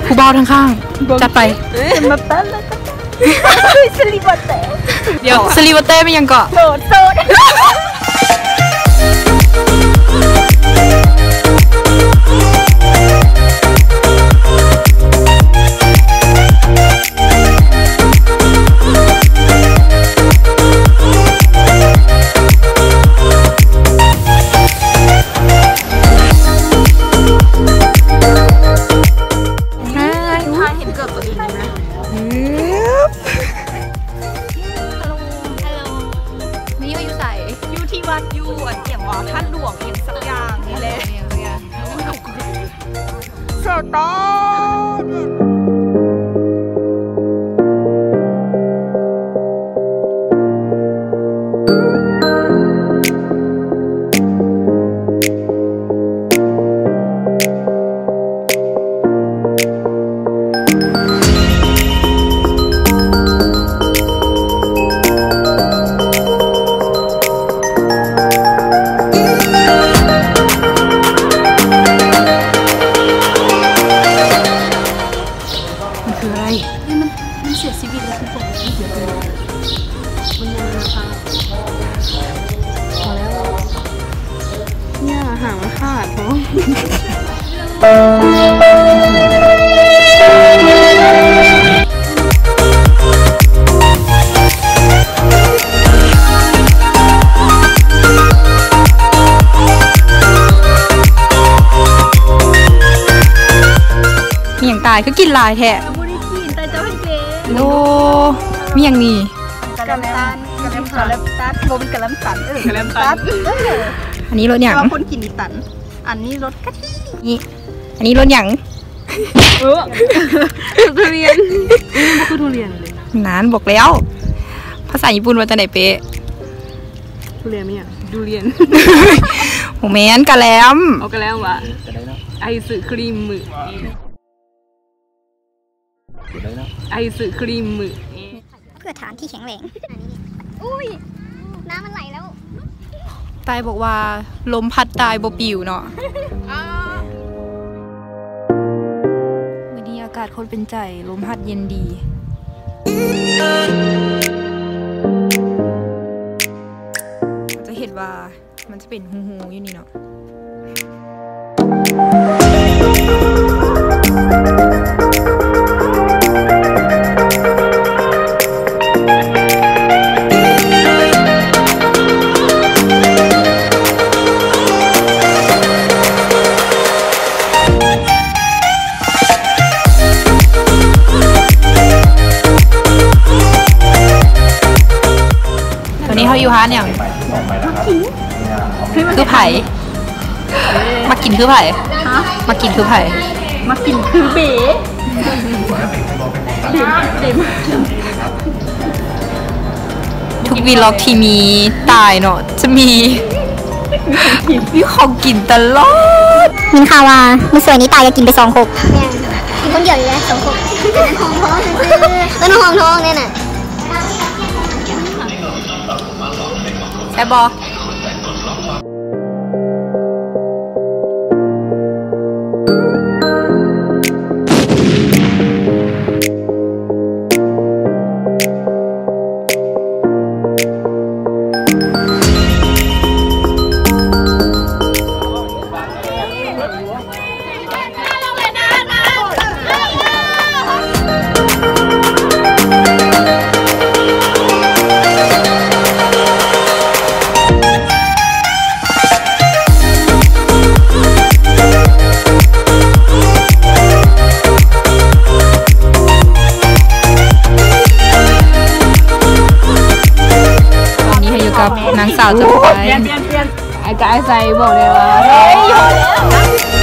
ຜູ້ບ່າວທາງຂ້າງ ຈັດໄປ. ເອີ ມາປັ້ນແລ້ວກໍ ສະລິວະແຕ ດຽວ ສະລິວະແຕແມ່ນຫຍັງເກາະ? ໂສດ ໂສດ. ເຫັນເກີບຕົວເອງນະ. ຮາໂລ ຮາໂລ ນີ້ເຮົາຢູ່ໃສ? ຢູ່ທີ່ວັດ ຢູ່ອັນຫຍັງວະ ທາດຫຼວງຫຍັງສັກຢ່າງນີ້ແຫຼະ. ສະຕາ. ມັນຄືອະໄລ? ເຮີ້ຍ ມັນ ມັນເສຍຊີວິດແລ້ວ ຄືບໍ່ມີຊີວິດແລ້ວ. ມັນຍັງຫາຄາດ ພໍແລ້ວ ຢ່າຫາມາຄາດເນາະ. ມີຫຍັງຕາຍ ຄືກິນຫຼາຍແທ້? ບໍ່ໄດ້ກິນ ແຕ່ເຈົ້າໃຫ້ເກ. ໂອ້ ມີຫຍັງນີ້? ກະແລັມຕັນ ກະແລັມຕັນ ບໍ່ແມ່ນກະແລັມຕັນ ເອີ ກະແລັມຕັນ ເອີ. ອັນນີ້ລົດຫຍັງ? ແຕ່ວ່າຄົນກິນນີ້ຕັນ. ອັນນີ້ລົດກະທິ ນີ້ ອັນນີ້ລົດຫຍັງ? ເອີ ທຸລຽນ ມັນບໍ່ຄືທຸລຽນເລີຍ. ນັ້ນ ບອກແລ້ວ ພາສາຍີ່ປຸ່ນວ່າຈັ່ງໃດເປ? ທຸລຽນແມ່ນຫຍັງ? ດູລຽນ. ບໍ່ແມ່ນ ກະແລັມ. ເອົາກະແລັມຫວາ? ໄອສຄຣີມ ໄອສຄຣີມ. ເພື່ອຖານທີ່ແຂງແຮງ. ອຸ້ຍ ນ້ຳມັນໄຫຼແລ້ວ. ຕາຍບອກວ່າ ລົມພັດຕາຍບໍ່ປິວເນາະ. ມື້ນີ້ອາກາດໂຄດເປັນໃຈ ລົມພັດເຢັນດີ. ເຮົາຈະເຫັນວ່າ ມັນຈະເປັນຮູໆຢູ່ນີ້ເນາະ. ຕອນນີ້ເຮົາຢູ່ຮ້ານຫຍັງ? ຄືໃຜ? ມັກກິນຄືໃຜ? ຮະ? ມັກກິນຄືໃຜ? ມັກກິນຄືເບ. ເບ ເບມັກກິນ. ທຸກວີລັອກທີ່ມີຕາຍເນາະ ຈະມີ ມີຂອງກິນຕະຫຼອດ. ຍິນຂ່າວວ່າມື້ສວຍນີ້ຕາຍກໍກິນໄປສອງຄົກ. ແມ່ນ ກິນຄົນດຽວນີ້ແຫຼະສອງຄົກ. ເອີ້ນວ່າຮອງທ້ອງຊື່ໆ ເອີ້ນວ່າຮອງທ້ອງແນ່ນະ. ແຊບບໍ່? ຕອນນີ້ເຮົາຢູ່ກັບນາງສາວຈະໄປ ອ້າຍກະອ້າຍໃສ່ບອກໄດ້ວ່າ ຕ